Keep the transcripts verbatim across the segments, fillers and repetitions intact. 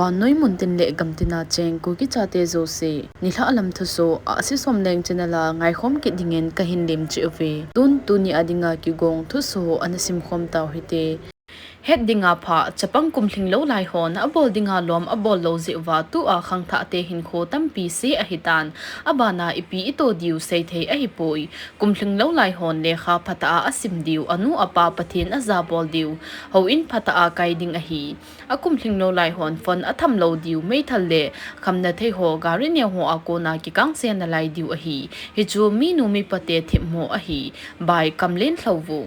Vannoi muntin le gamtina cheng Kuki chate jouse, nilhah lam thusoh, Ahsi Somleng channel a ngaikhom kit dingin kahin lemchih uve. Tun tuni a dinga kigong thusoh ana simkhom tau hite. Het dinga pha, chapang kumlhing lou lai hon abol dinga lom abol lou jeh uva tua khangthah te hinkho tampi se ahitan, abana ipi ito diu seithei ahipoi. Kumlhing lou lai hon lekha phatah a asim diu, anu apa Pathen ajabol diu, houin phatah a kai ding ahi. Akumlhing lou lai hon phone atham lou diu, meithal le khamna thei ho, gari neo ho a kona kikangse nalai diu ahi. Hichu minu mipa te themmo ahi. Bai, kam len lhou vo.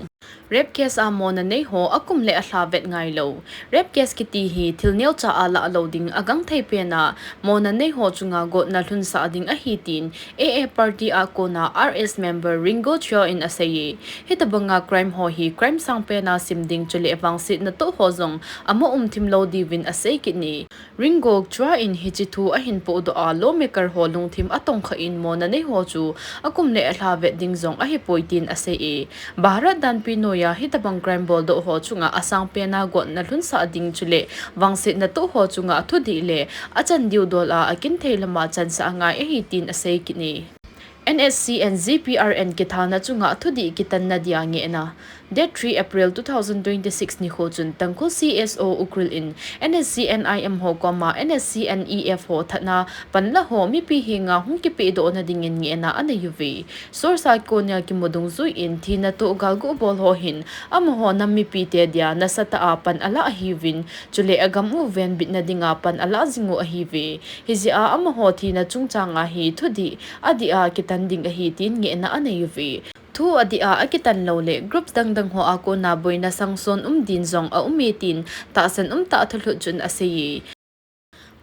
Rape case a mona nei ho akum le alha vet ngailou. Rape case kiti hi thil neocha a lah lou ding, agangthei pen a mona nei ho chunga gotna lhunsah ding ahi tin A A party a kona R S member Ringo Chua in asei e. Hitabanga crime ho hi crime sangpen a sim ding chule vangsetna toh ho jong ama umthim lou diuvin asei kit e. Ringo Chua in hiche thu ahin pohdoh a, lawmaker ho lungthim atongkha in mona nei ho chu akum le alha vet ding jong ahipoi tin asei e. Bharat danpi noiya hitabang crime boldoh ho chunga asangpen a gotna lhunsah ding chule vangsetna toh ho chunga thudih le achan diu dol a akinthei lama chansah angai ahi tin asei kit e. N S C N G P R N kithana chunga thudih kitanna dia ngehna. Date three April two thousand twenty-six nikho chun Tangkhul C S O Ukhrul in N S C N I M ho koma N S C N E F ho thatna panla ho mipi henga hung kipehdoh na dingin ngehna anei uve. Source a konia kimu dungjui in thina toh galgu bol ho hin amaho nam mipi te dia nasatah a pan alah ahiuvin, chule agam u venbitna dinga pan alah jing u ahiuve. Hijeh a amaho thina chungchang a hi thudih adih a kitan ding ahi tin ngehna anei uve. Thu adih a akitan lou le groups dangdang ho a kona boina sangson um din jong aum e tin tahsan umtah thulhut chun asei e.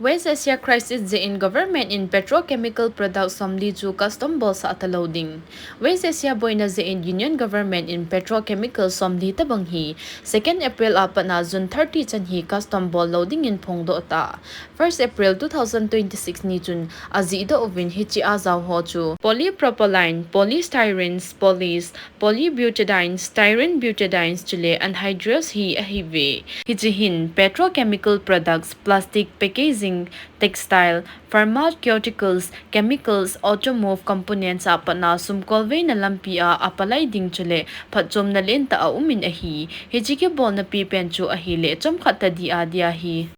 West Asia crisis jeh in government in petrochemical product somli chu custom bolsah talou ding. West Asia boina jeh in Union Government in petrochemical somli tabang hi second April a pat a June thirty chan hi custom bol lou dingin phongdoh ta. First April two thousand twenty-six ni chun ajihdoh uvin hiche a jao ho chu polypropylene, polystyrene, polys, polybutadiene, styrene butadiene chule anhydrous hi ahiuve. Hiche hin petrochemical products, plastic packaging, textile, pharmaceuticals, chemicals, automotive components a pat a sumkolveina lampi a apalai ding chule phatchomna lentah aum in ahi. Hiche kibolna pipen chu ahile chomkhat tadi a dia hi.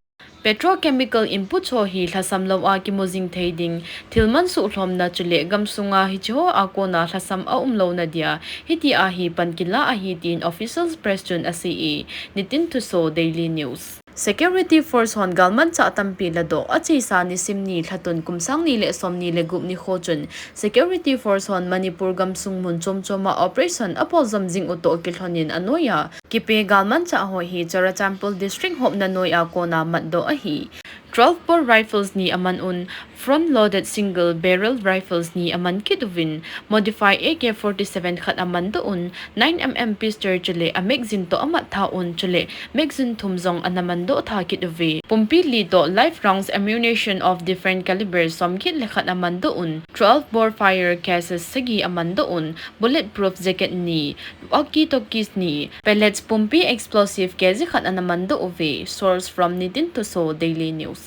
Petrochemical input ho hi lhasam lou a kimu jing thei ding, thil mansuh lhomna chule gamsunga hiche ho a kona lhasam aum louna dia, hitia hi pan kila ahi tin Official Press chun asei e. Nitin Thuso, Daily News. Security force hon galmanchah tampi ladoh. Achesa nisim ni lhatun kum sang ni le som ni le gup nikho chun security force hon Manipur gamsung mun chom chom a operation abol jom jing u toh kilhon in anoiya kipe galmanchah ho hi Churachandpur district hopna noi a kona matdoh ahi. Twelve bore rifles ni aman un, front loaded single barrel rifles ni aman kit uvin, modify A K forty-seven khat aman doh un, nine M M pistol chule a magazine toh amat tha un chule magazine thum jong ana man doh tha kit uve. Pumpi li toh live rounds ammunition of different calibers som kit le khat aman doh un, twelve bore fire cases sagi aman doh un, bulletproof jacket ni, walkie talkies ni, pellets pumpi explosive K G khat ana man doh uve. Source from Nitin Thuso, Daily News.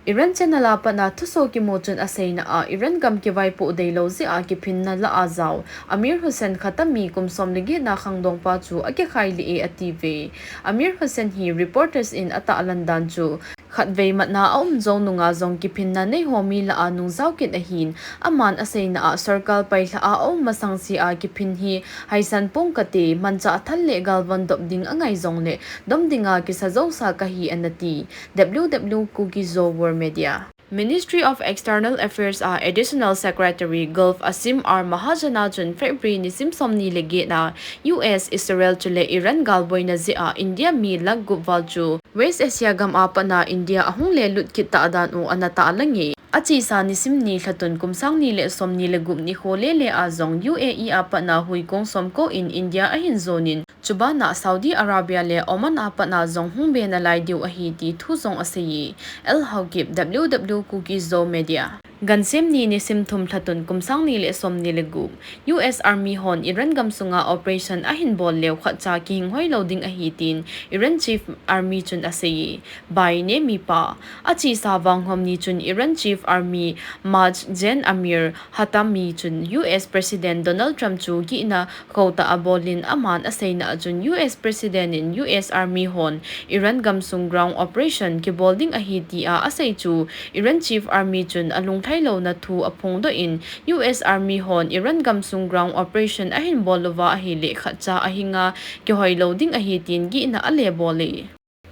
Iran channel a pat a thuso kimu chun aseina a, Iran gam kivaipoh deilou jeh a kiphinna lah a jao Amir Hossein Khatami kum som le get na khangdong pa chu akikhai lih e atiuve. Amir Hossein hi reporters in atahlan dan chu khatvei matna a um jou nunga jong kiphinna nei ho mi lah a nung jao kit ahin, aman aseina a sorkar pailha a aum masang sea kiphin hi haisan pong kate, manchah thal le galvon dop ding angai jongle dom dinga kisa jousa kahi anati. W W Kuki Zo World Media. Ministry of External Affairs a Additional Secretary Gulf Asim R Mahajana chun February nisim som ni le get na U S, Israel chule Iran galboina jeh a India mi lakh gup val chu West Asia gam a pat a India ahung le lut kit tah dan u ana tahlang e. Achesa nisim ni lhatun kum sang ni le som ni le gup nikho lele a jong U A E a pat a huikong somko in India ahin jon in, chuban a Saudi Arabia le Oman a pat a jong hung be nalai diu ahi ti thu jong asei e. L Haokip, W W Kuki Zo Media. Gansim ni nisim thum lha thum kum sang ni le som ni le gup, U S Army hon Iran gamsunga operation ahin bol leu khatcha kihing hoi lou ding ahi tin Iran Chief Army chun asei. Bai ne mipa. Achesa vang hom ni chun Iran Chief Army Majid Amir Hatami chun U S President Donald Trump chu gihna khotah a bolin aman aseina a chun U S President in U S Army hon Iran gamsung ground operation kibol ding ahi tia asei chu Iran Chief Army chun alungthai louna thu aphongdoh in U S Army hon Iran gamsung ground operation ahin bol louva ahile khatcha ahinga kihoi lou ding ahi tin gihna ale bol e.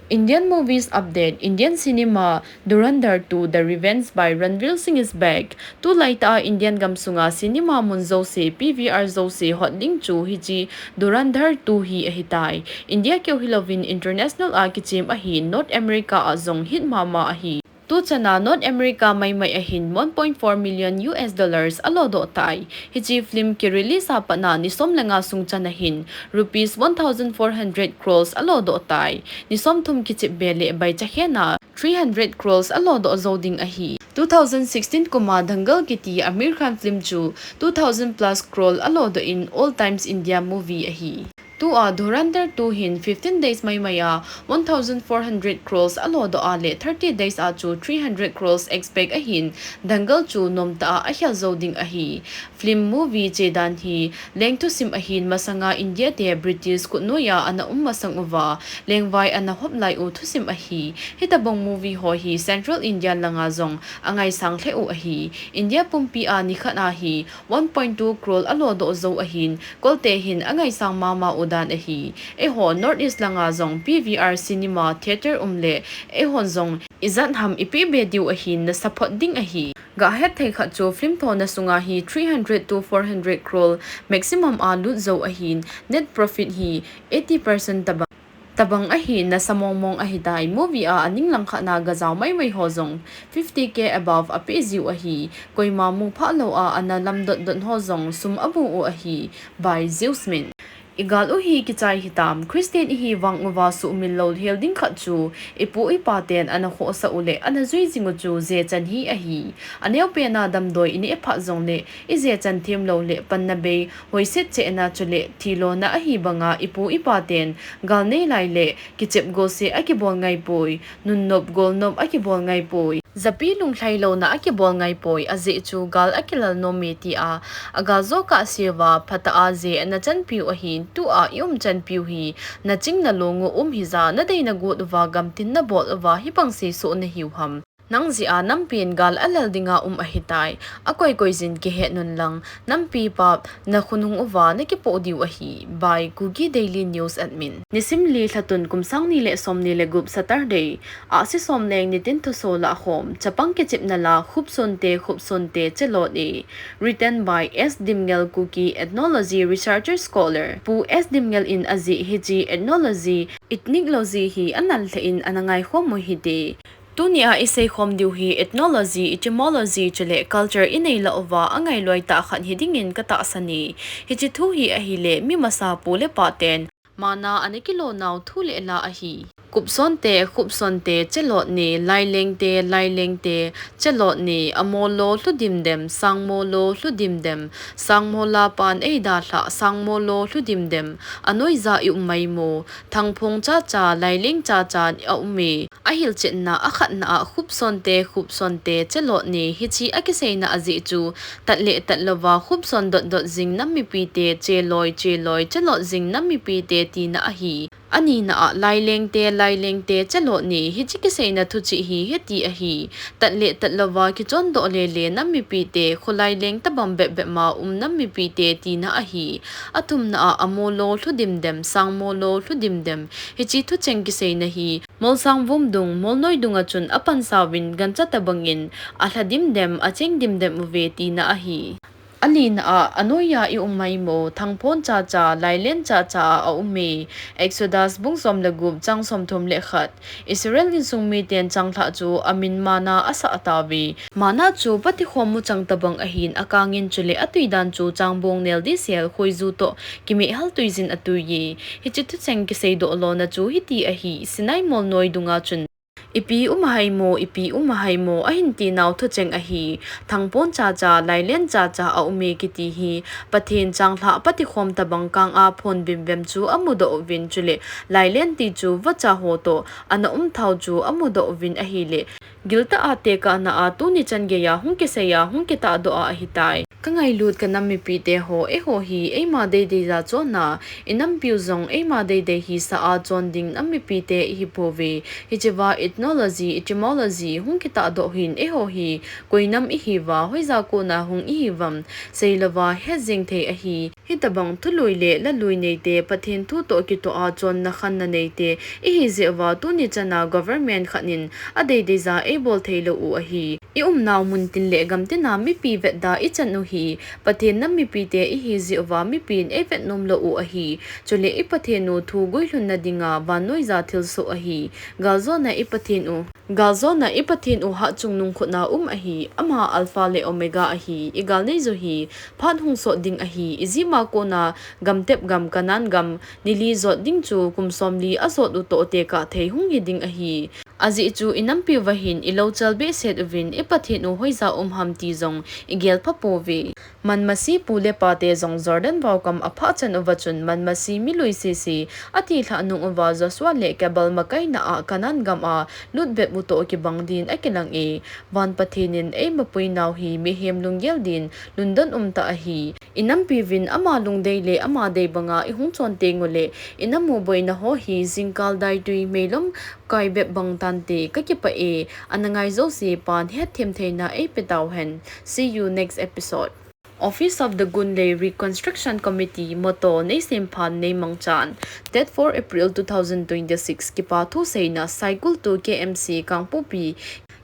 Indian movies update, Indian cinema, Dhurandhar two, The Revenge by Ranveer Singh is back. Tulai tah a Indian gamsunga cinema mun jouse, P V R jouse hotding chu hiche Dhurandhar two hi ahitai. India keu hilouvin international a kichem ahi, North America a jong hit mama ahi. Tuchana North America maimai ahin one point four million U S dollars alodoh tai. Hiche film kirelease a patna ni som le nga sung chana hin rupees one thousand four hundred crores alodoh tai. Ni som thum kichep be le baicha khena three hundred crores alodoh jou ding ahi. Two thousand sixteen kuma Dangal kiti Aamir Khan film chu two thousand plus crore alodoh in all times India movie ahi. Tua Dhurandhar two hin fifteen days maimai a one thousand four hundred crores alodoh a le thirty days a chu three hundred crores expect ahin Dangal chu nomtah a akhel jou ding ahi. Film movie chedan hi leng thusim ahin masanga India te British khutnoiya ana um masang uva lengvai ana hoplai u thusim ahi. Hitobang movie ho hi Central India langa jong angaisang lheh u ahi. India pumpi a nikhat a hi one point two crore alodoh jou ahin kolte hin angaisang mama u dan ahi. Eiho North East langa jong P V R cinema theatre um le eihon jong ijat ham ipeh be diu ahin nasa phot ding ahi. Gahet thei khat chu film thona sunga hi three hundred to four hundred crore maximum a lut jou ahin net profit hi eighty percent tobang, tobang ahin nasa mongmong ahitai. Movie a aning langkhat na gajao maimai ho jong fifty K above apeh jiu ahi. Koima muphah lou a ana lamdot dot ho jong sum amu u ahi. By Zeus Min. Igal u hi kichai hitam, Christian ihi vang uva sumil lou hel ding khat chu ipu ipa ten ana khohsah u le ana jui jing u chu jechan hi ahi. Aneopen a damdoi ineh phat jongle ijechan them lou le panna bei, hoiset chehna chule thilona ahi banga ipu ipa ten gal nei lai le kichep gose akibol ngaipoi, nunnop golnop akibol ngaipoi. Japi lunglhai louna akibol ngaipoi, ajeh chu gal akilal nom e tia, agal jo kahseuva, phatah a je ana chanpiu ahin, tua ium chanpiu hi, naching nalong u um hija, nadei nagot uva, gamtin nabol uva, hibang seisoh nahiu ham. Nang jeh a nampin gal alal dinga um ahitai, akoi koi jin kihet un lang, nampi pap, nakhonung uva nakipoh diu ahi. By Kuki Daily News Admin. Nisim li lha thum kum sang ni le som ni le gup Saturday. Ahsi som leng nitin thuso lahkhom. Chapang kichepna la Khupsonte Khupsonte Chelot e. Written by S Dimngel, Kuki ethnology researcher scholar. Pu S Dimngel in ajeh hiche ethnology, ethnology hi anal lheh in ana ngaikhom u hite. Tunia iseikhom diu hi ethnology, etymology chule culture inei lah uva angailoi tah khat hiding in katahsan e. Hiche thu hi ahile mi masa pu le pa ten mana ana kilonau thu le la ahi. Khupsonte Khupsonte Chelot ne, Lailengte Lailengte Chelot ne, amolo lhu dimdem, sangmolo lhu dimdem, sangmola pan eidalhah, sangmolo lhu dimdem, anoija i um maimo, Thangphong chacha, Laileng chacha aum e. Ahilchetna akhatna a Khupsonte Khupsonte Chelot ne, hiche akiseina ajeh chu, tat le tat louva khupson dot dot jing nam mipite, cheloi cheloi chelot jing nam mipite tina ahi. Anina a Lailengte Lailengte Chelot ne, hiche kiseina thuchih hi hiti ahi. Tat le tat louva kichondoh lele nam mipite, kholai leng tobang bep bep ma um nam mipite tina ahi. Athumna a amolo lhu dimdem, sangmolo lhu dimdem, hiche thucheng kiseina hi Molsang vumdung, molnoi dunga chun apansauvin gancha tobangin alha dimdem, acheng dimdem uve tina ahi. Alina a, anoija i um maimo, Thangphon chacha, Lailen chacha a aum e. Exodus bung som le gup chang somthum le khat. Israel insung miten changlhah chu amin manna asah tauve. Manna chu pati khom muchang tobang ahin, akangin chule atui dan chu changbong nel disel khoiju toh kimehal tuijin atui e. Hiche thucheng kiseidoh lona chu hiti ahi, Sinai molnoi dunga chun Ipi um ahai mo, ipi um ahai mo, ahin ti nau thucheng ahi. Thangpon chacha, Lailen chacha a um e kiti hi, Pathen changlhah patikhom tabang kang a phon bimvem chu amudoh uvin chule, Lailen ti chu vacha ho toh ana um thau chu amudoh uvin ahile, giltah a tekahna a tuni chan geiya hung kiseiya hung kitahdoh a ahitai. Ka ngailut ka nam mipite ho, eiho hi eima deidei ja chonna, i nampiu jong eima deidei hisa a chon ding nam mipite ihi pouve. Hichea ethnology, etymology hung kitahdoh hin eiho hi koi nam ihiuva, hoija kona hung ihiuvam seilouva het jeng thei ahi. Hitabang thului le lalui neite, Pathen thu toh kitoh a chonna khanna neite ihi jeh uva tuni chana government khat in adeidei ja eibol theilou u ahi. I umnau muntin le gamtina mipi vetda i chan u hi Pathen nam mipite ihi jeh uva mipin eivet nomlou u ahi. Chule i Pathen u thu guilhunna dinga vannoija thilsoh ahi. Galjona i Pathen u, galjona i Pathen u hatchungnung khutna um ahi. Ama Alpha le Omega ahi. I galneijo hi phat hung sot ding ahi. Egypt a kona gamtep gam, Canaan gam, nili jot ding chu kum somli ajot u toh tekah thei hung hiding ahi. Ajeh chu i nampiuva hin i louchal behseh uvin i Pathen u hoija um ham ti jong i gelpha pouve. Manmasi pu le pate jong Jordan vaokam aphah chan uva chun Manmasi milui sese atilhah nung uva Joshua le Caleb makaina a Canaan gam a lutbep u toh kibang din akilang e. Van Pathen in eimapui nau hi mihem lunggel din lungdon umtah ahi. I nampiuvin ama lungdei le ama dei banga i hung chon teng ule, i namu boina ho hi jingkal daitui meilom kai bep bang tante, ka kipah e. Ana ngai jouse pan hetthem theina eipe tauhen. See you next episode. Office of the Gunlei Reconstruction Committee motto neisem phat neimangchan. Date four April two thousand twenty-six, kipa thu seina, Saikul to K M C Kangpokpi,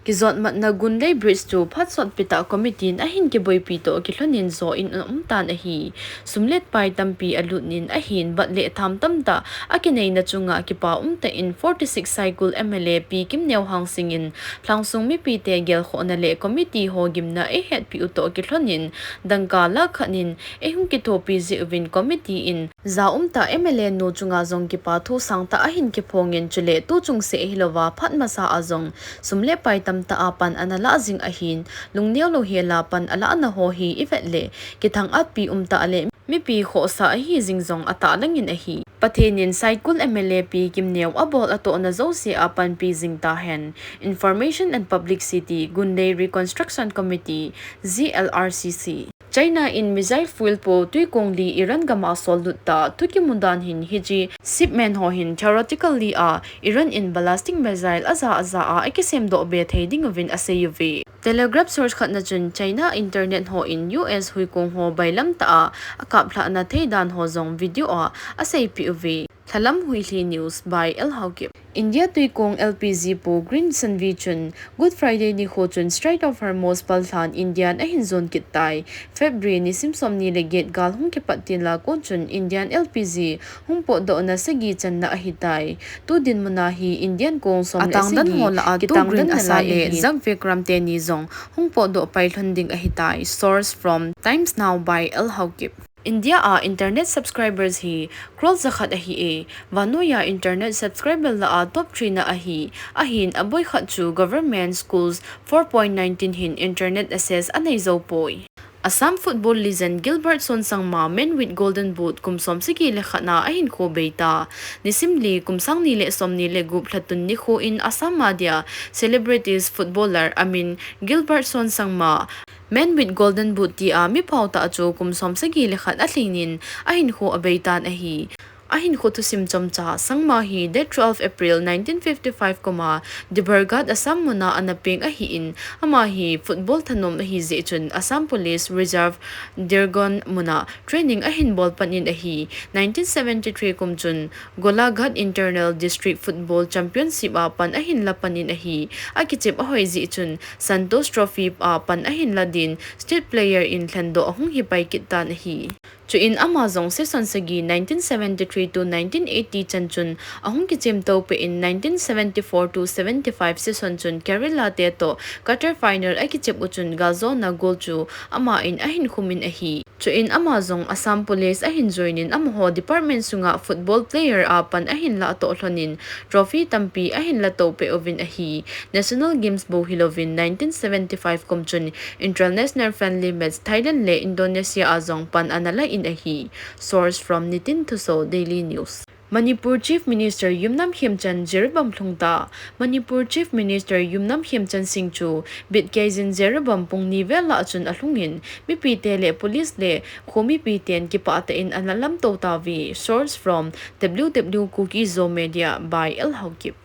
kijotmatna Gunlei Bridge chu phat sotpi tah committee in ahin kiboipi toh kilhonin jo in aumtan ahi. Sum le pai tampi alutnin ahin bat le tham tamtah akineina chunga kipa umtah in forty-six Saikul M L A Pi Kimneo Hangsing in lhangsung mipite gelkhohna le committee ho gimna eihetpi u toh kilhonin dangka lakh khat in eihung kithopi jeh uvin committee in ja umtah M L A nu chunga jong kipa thu sangtah ahin kiphongin chule tuchung seh hilouva phat masa a jong sum le pai tamtah a pan ana lah jing ahin, lungneolou hela pan alahna ho hi ivet le kithang-atpi umtah le mipi khohsah ahi jing jong atahlangin ahi. Pathen in Saikul M L A Pi Kimneo abol atohna jouse a panpi jing tahen. Information and Publicity, Gunlei Reconstruction Committee, G L R C C. China in missile fuel pu tuikong li Iran gama sollut tah thu kimu dan hin hiche shipment ho hin theoretically a Iran in ballistic missile aja aja a akisemdoh be thei ding uvin aseiuve. Telegraph source khatna chun China internet ho in U S huikong ho bailamtah a akaplhahna thei dan ho jong video a aseipeh uve. Lhalam Huilhi News by L Haokip. India tuikong L P G pu Green Sanvi chun Good Friday nikho chun Strait of Hormuz palhan India in ahin jon kit tai. February nisim somni le get gal hung kipat tila kon chun India in L P G hung potdohna sagi channa ahitai. Tu dinmuna hi Indian kong som le sagi kitang dan nalai le Zagwek ram teni jong hung potdoh pailhon ding ahitai. Source from Times Now by L Haokip. India a internet subscribers hi crore jakhat ahi e. Vannoiya internet subscriber lah a top three na ahi. Ahin aboi khat chu government schools four point nineteen hin internet access anei jou poi. Assam football legend Gilbertson Sangma men with Golden Boot kum som sagi le khat na ahinkho beita. Nisim li kum sang ni le som ni le gup lhatun nikho in Assam a dia celebrities footballer amin Gilbertson Sangma men with Golden Boot tia miphao tah chu kum som sagi le khat alhingin ahinkho abeitan ahi. Ahinkho thusim chomcha, Sangma hi date twelve April nineteen fifty-five kuma Dibirghat Assam muna ana peng ahin, ama hi football thanom ahi jeh chun Assam Police Reserve Dergon muna training ahin bol panin ahi. Nineteen seventy-three kum chun Golaghat Internal District Football Championship a pan ahin la panin ahi. Akichep ahoi jeh chun Santosh Trophy a pan ahin la din state player in lhendoh ahung hipai kit tan ahi. Chuin ama jong session sagi nineteen seventy-three to nineteen eighty chan chun ahung kichemto peh in nineteen seventy-four to seventy-five session chun Kerala te toh quarter final akichep u chun galjona goal chu ama in ahin khum in ahi. Chuin ama jong Assam Police ahin join in amaho department sunga football player a pan ahin lah toh lhon in trophy tampi ahin la to peh uvin ahi. National Games bou hilouvin nineteen seventy-five kum chun international friendly match Thailand le Indonesia a jong pan ana la in ahi. Source from Nitin Thuso, Daily News. Manipur Chief Minister Yumnam Khemchand Jiribam lhung ta. Manipur Chief Minister Yumnam Khemchand Singh chu Bidkeijen Jiribam pung ni vel lah chun alhung in mipi te le police le kho mipi ten kipah tah in ana lamto tauve. Source from W W Kuki Zo Media by L Haokip.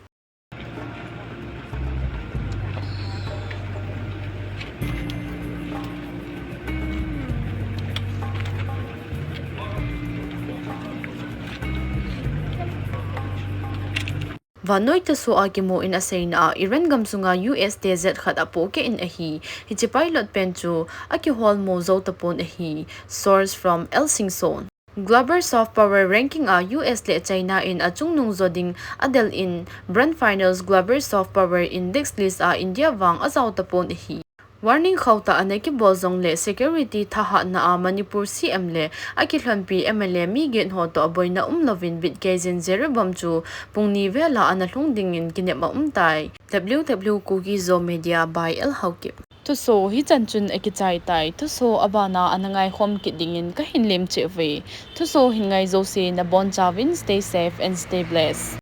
Vannoi thusoh a kimu in aseina a Iran gam sunga U S te jet khat apohkeh in ahi. Hiche pilot pen chu akiholmo jou tapon ahi. Source from L Singson. Global soft power ranking a U S le China in achungnung jo ding adel in Brand Finance Global Soft Power Index list a India vang ajao tapon ahi. Warning khauhtah ana kibol jongle security thahatna a Manipur C M le akilhonpi M L A mi get ho toh aboina umlouvin Bidkeijen Jiribam chu pung ni vel a ana lhung dingin kinep aum tai. W W Kuki Zo Media by L Haokip. Thusoh hichan chun akichai tai. Thusoh abana ana ngaikhom kit dingin kahin lemcheh uve. Thusoh hin ngai jouse nabonchauvin stay safe and stay blessed.